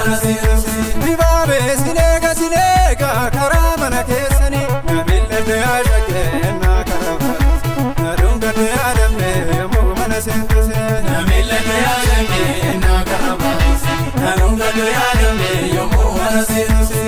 mana seentusi. Dibaabee sineega sineega karaa mana keessanii na mil'adhe yaashakee naa karaa faarsi na dhungadhe yaadamne yommuu mana seentusi. Na mil'adhe yaashakee naa karaa faarsi na dhungadhe yaadamne yommuu mana seentusi.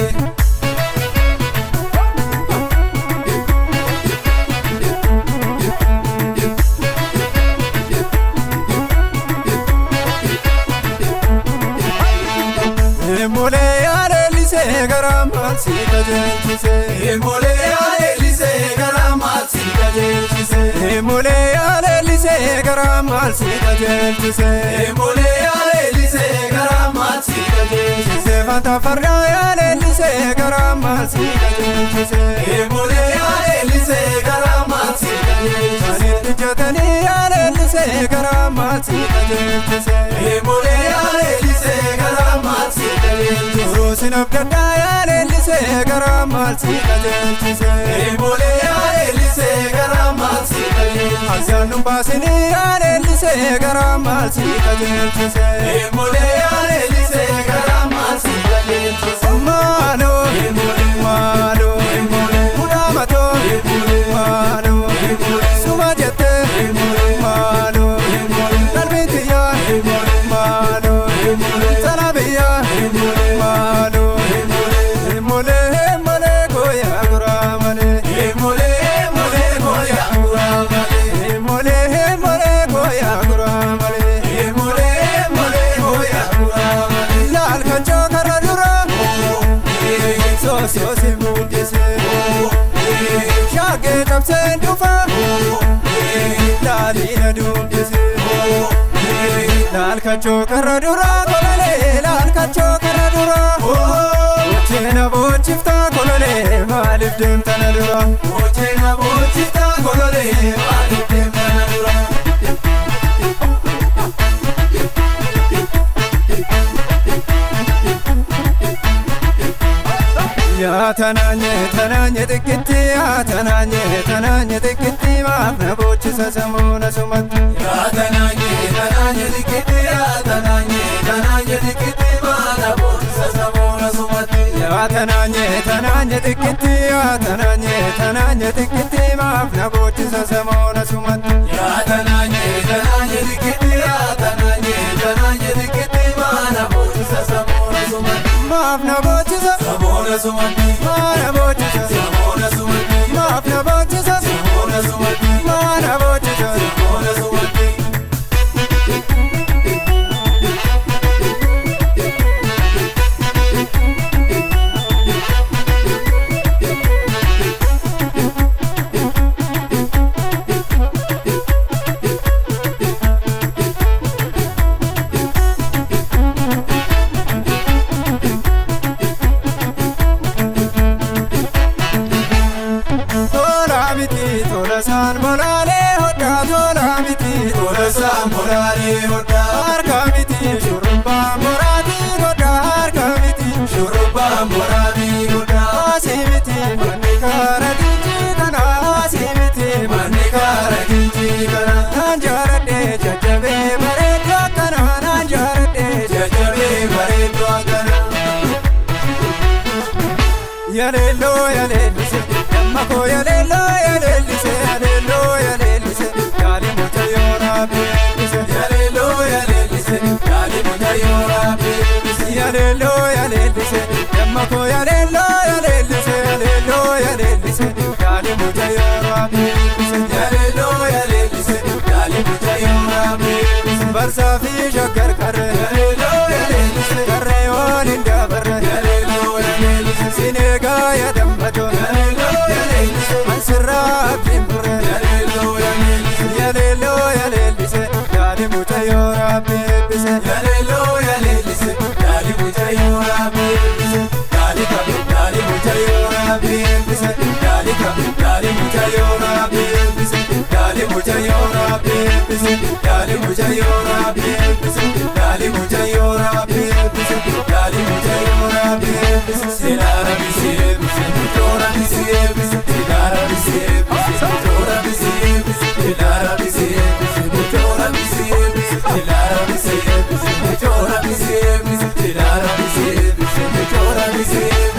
Molee yaaleellisee garaa maal si qajeelchise? Molee yaaleellisee garaa maal si qajeelchise? Molee yaaleellisee garaa maal si qajeelchise? Molee yaaleellisee garaa maal si qajeelchise? Seefata fardaa yaaleellisee garaa maal si qajeelchise? Molee yaaleellisee garaa maal si qajeelchise? Ani ijjatanii yaaleellisee garaa maal si qajeelchise? Molee yaaleellisee garaa maal si qajeelchise? Uruusin abdaddaa yaaleellisee garaa maal si qajeelchise? Molee yaaleellisee garaa maal si qajeelchise? Asyaan nun baasinii yaaleellisee garaa maal si qajeelchise? Molee yaaleellisee garaa maal si qajeelchise? Maaloo maaloo mudaamatoo maaloo suma jettee maaloo qalbiin xiyyaa maaloo sana biyyaa maaloo molee molee gooyaa guraa malee Molee molee gooyaa guraa malee. molee molee gooyaa guraa malee Molee molee gooyaa guraa malee. laal kachoo karra duraa soosoosi muudisee shaakee cabseen dhufaa laaliina duubbisee laal kachoo karra duraa kololee laal kachoo karra duraa bocheena boochiftaa kololee maaliif deemtana duraa Bocheena boochiftaa kololee maaliif deemtana duraa? Yaa tanaanye tanaanye xiqqeetti yaa tanaanye tanaanye xiqqeetti maaf na boochisa samuuna sumatti. Yaa tanaanye tanaanye xiqqeetti yaa tanaanye tanaanye xiqqeetti maaf na boochisa samuuna sumatti. Yaa tanaanye tanaanye xiqqeetti yaa tanaanye tanaanye xiqqeetti maaf na boochisa samuuna sumatti. Yaa tanaanye tanaanye xiqqeetti yaa tanaanye tanaanye xiqqeetti maaf na boochisa samuuna sumatti. Maaf na boochisa Samuuna sumatti. maaf na boochisa Samuuna sumatti. maaf na boochisa Samuuna sumatti. maaf na boochisa. Samuuna sumatti. Tola miti tola saan molaalee hodhaa tola miti tola Tola molaalee hodhaa. harka miti shurrubbaa moraatii godhaa harka miti Shurrubbaa moraatii godhaa. asii miti manni kaara gincii kana asii miti Manni kaara gincii kana. naan jaaladhee jajjabee bareedu akkana naan jaaladhee Jajjabee bareedu akkana. Yaleelloo yaleellise damma koo yaleelloo yaleellise yaleelloo yaleellise yaali mucayyoo raabbeellise Yaleelloo yaleellise yaali mucayyoo raabbeellise. Yaleelloo yaleellise damma koo yaleelloo yaleellise yaleelloo yaleellise yaali mucayyoo raabbeellise Yaleelloo yaleellise yaali mucayyoo raabbeellise. Barsaa fi shaggar qarree Yaleelloo yaleellise qarree waliin dabarre yaleelloo yaleellise sineegaa yaadammato yaleelloo yaleellise ansirraa abdiin burre yaleelloo yaleellise Yaleelloo yaleellise yaali mucayyoo raabbeellise yaleelloo yaleellise yaali mucayyoo raabbeellise. Yaali kabe yaali mucayyoo raabbeellise yaali kabe yaali mucayyoo raabbeellise yaali mucayyoo raabbeellise yaali mucayyoo raabbeellise yaali mucayyoo raabbeellise yaali mucayyoo raabbeellise. Silaara biseebise toora biseebise silaara biseebise toora biseebise silaara biseebise toora biseebise silaara biseebise. Jechoo rabbi si eebbise, jilaa rabbi si eebbise, jechoo rabbi si eebbise.